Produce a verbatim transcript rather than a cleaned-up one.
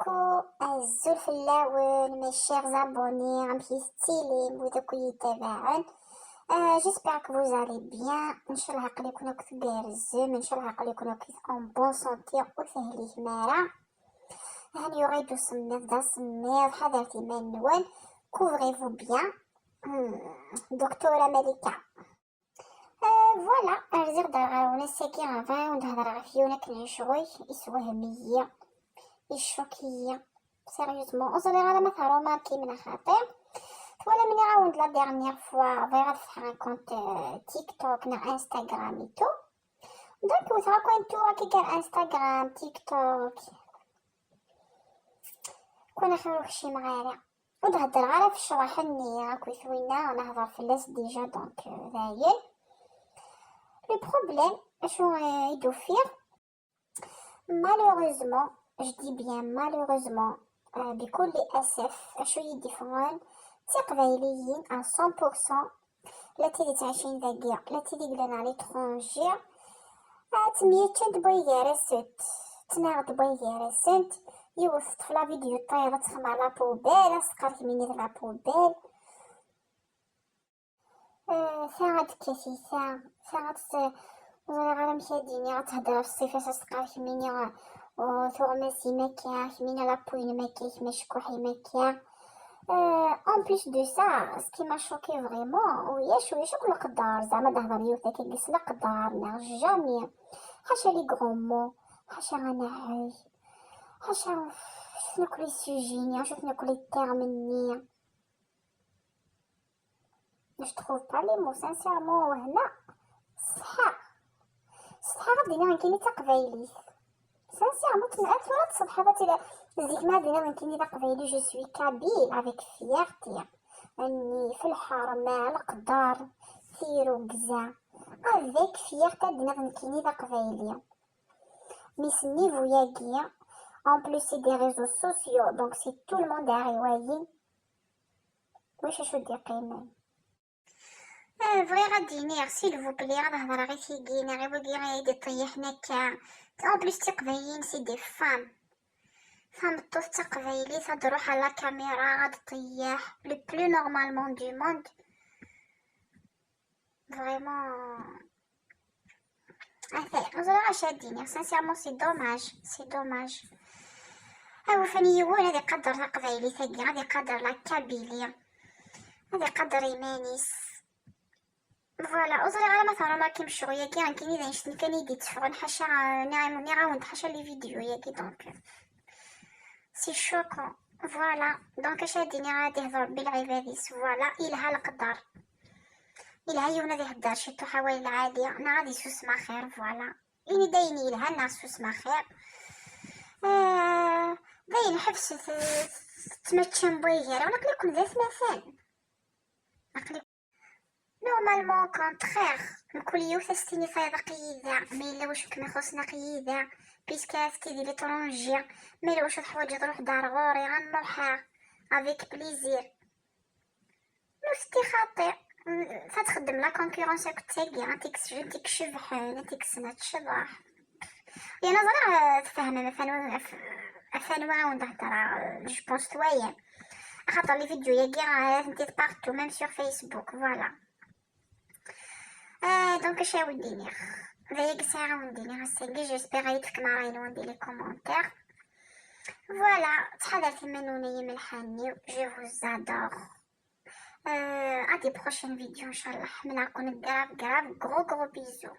Coucou, azul fell-awen, mes chers abonnés, amek i tettilim, wid akk i yi-ttabaɛen? Euh, j'espère que vous allez bien. Ncalleh aql-iken akk tgerrzem, ncalleh aql-iken akk en bonne santé, ur tehlikem ara. Hani yuɣal-d usemmiḍ, d asemmiḍ, ḥadret iman-nwen, couvrez-vous bien. Hmm, Docteur Malika. Euh, voilà, rziɣ-d ɣer-wen ass-agi, bɣiɣ ad wen-d-hedreɣ ɣef yiwen akken yecɣel, yessewhem-iyi, yeccuq-iyi. Sérieusement, ur ẓriɣ ara ma teṛumarkim neɣ xaṭi. Twalam, nniɣ-awen-d la dernière fois, bɣiɣ ad ffɣeɣ un compte, euh, TikTok neɣ Instagram et tout. Donc, wteɣ akk un tour akka gar Instagram, TikTok. Kun axir ur kcimeɣ ara. Ur d-heddreɣ ara ɣef ccḍeḥ-nni akkit winna, nehḍer fell-as déjà, donc, euh, dayen. Le problème, acu, euh, i d-ufiɣ? Malheureusement, je dis bien malheureusement, euh, بكل أسف, acu i yi-d-iffɣen, d tiqbayliyin à cent pour cent, la tid yettɛicin dagi, la tid yellan à l'étranger, ad ttemyeččent wway gar-asent, ttnaɣent wway gar-asent, yiwet teṭṭef la vidéo tayeḍ ad texdem la poubelle, ad s-teqqar kemmini d la poubelle. Euh, ta ad d-tekkat i ta, ta ad s-, ur ẓriɣ ara amek ad d-iniɣ, ad tehder ɣef ṣṣifa-s, ad s-teqqar kemmini, euh, tuɣmas-im akka, kemmini la peau-inem akka, kemm acekkuḥ-im akka. Euh, en plus de ça, ce qui m'a choqué vraiment, ulac, ulac akk leqder, zeɛma ad d-tehder yiwet akka deg-s leqder, neɣ jamais. Ḥaca les grands mots, ḥaca anaɛay, ḥaca, acu-ten akk les sujets-nni, acu-ten akk les termes-nni. Je trouve pas les mots, sincèrement, وهنا صحا. صحا غادي نغنكيني تقبايليت. Sincèrement, تنعرف ولا تصبح باتي. زيك ما غادي نغنكيني تقبايلي, je suis kabyle avec fierté. أني في الحرمة، القدر، ثيرو، كزا. Avec fierté غادي نغنكيني تقبايلي. Mais ce niveau-là, en plus, c'est des réseaux sociaux, donc c'est tout le monde à regarder. واش اش ودي قيمين؟ آه، بغي غادي ينير، s'il vous plaît، غنهضر غير تيكينا، غير ويكي غادي طيحنا كاع. En plus تيقبايلين c'est des femmes. فهم الطوف تقبايلي تدروح على la caméra غادي طيح. Le plus normalement du monde. Vraiment. Enfin, ur ẓriɣ acu ad d-iniɣ. Sincèrement, c'est dommage, c'est dommage. Awufan yiwen ad iqader taqbaylit-agi, ad iqader la Kabylie, ad iqader iman-is. Voilà, ur ẓriɣ ara ma teɣram akim ccɣel-agi, nekkini d annect-nni kan i d-itteffɣen, ḥaca, euh, nniɣ-, nniɣ-awen-d ḥaca les vidéos-agi, donc, euh, c'est choquant. Voilà, donc acu ad d-iniɣ, ad ihder Rebbi lɛibad-is. Voilà, ilha leqder. Ilha yiwen ad ihedder ciṭuḥ awal lɛali, neɣ ad isusem axir, voilà. Ini-d ayen yelhan neɣ susem axir. Ah, dayen ḥebset, eh, tettmaččam waygar, wala aql-iken d atmaten. Aql-iken. Normalement, au contraire, mkul yiwet ad s-tini tayeḍ aql-iyi da, ma yella wacu kem-ixuṣṣen aql-iyi da, puisque ad tili l'étranger, ma yella wacu teḥwaǧeḍ ruḥ-d ar ɣur-i, ad nruḥ, avec plaisir. Nutenti xaṭi, mm, ad txeddem la concurrence akked tagi, ad t-ikkes-, ad t-ikkes cebḥen, ad t-ikkes snat cḍeḥ. Yeɛni ẓriɣ, eh, tfehmem ɣef anwa, ɣef, ɣef anwa awen-d-heddreɣ, eh, je pense twayam. Axaṭer les vidéos-agi, eh, atenti partout, même sur Facebook, voilà. Ah, donc, acu ara wen-d-iniɣ? D aya i sɛiɣ ad wen-d-iniɣ ass-agi, j'espère ad yi-d-tefkem ṛṛay-nwen di les commentaires. Voilà, ttḥadaret iman-nwen ay imelḥanen-iw, je vous adore. Euh, à des prochaines vidéos, inchallah. Ḥemmleɣ-ken grave, grave, gros, gros bisous.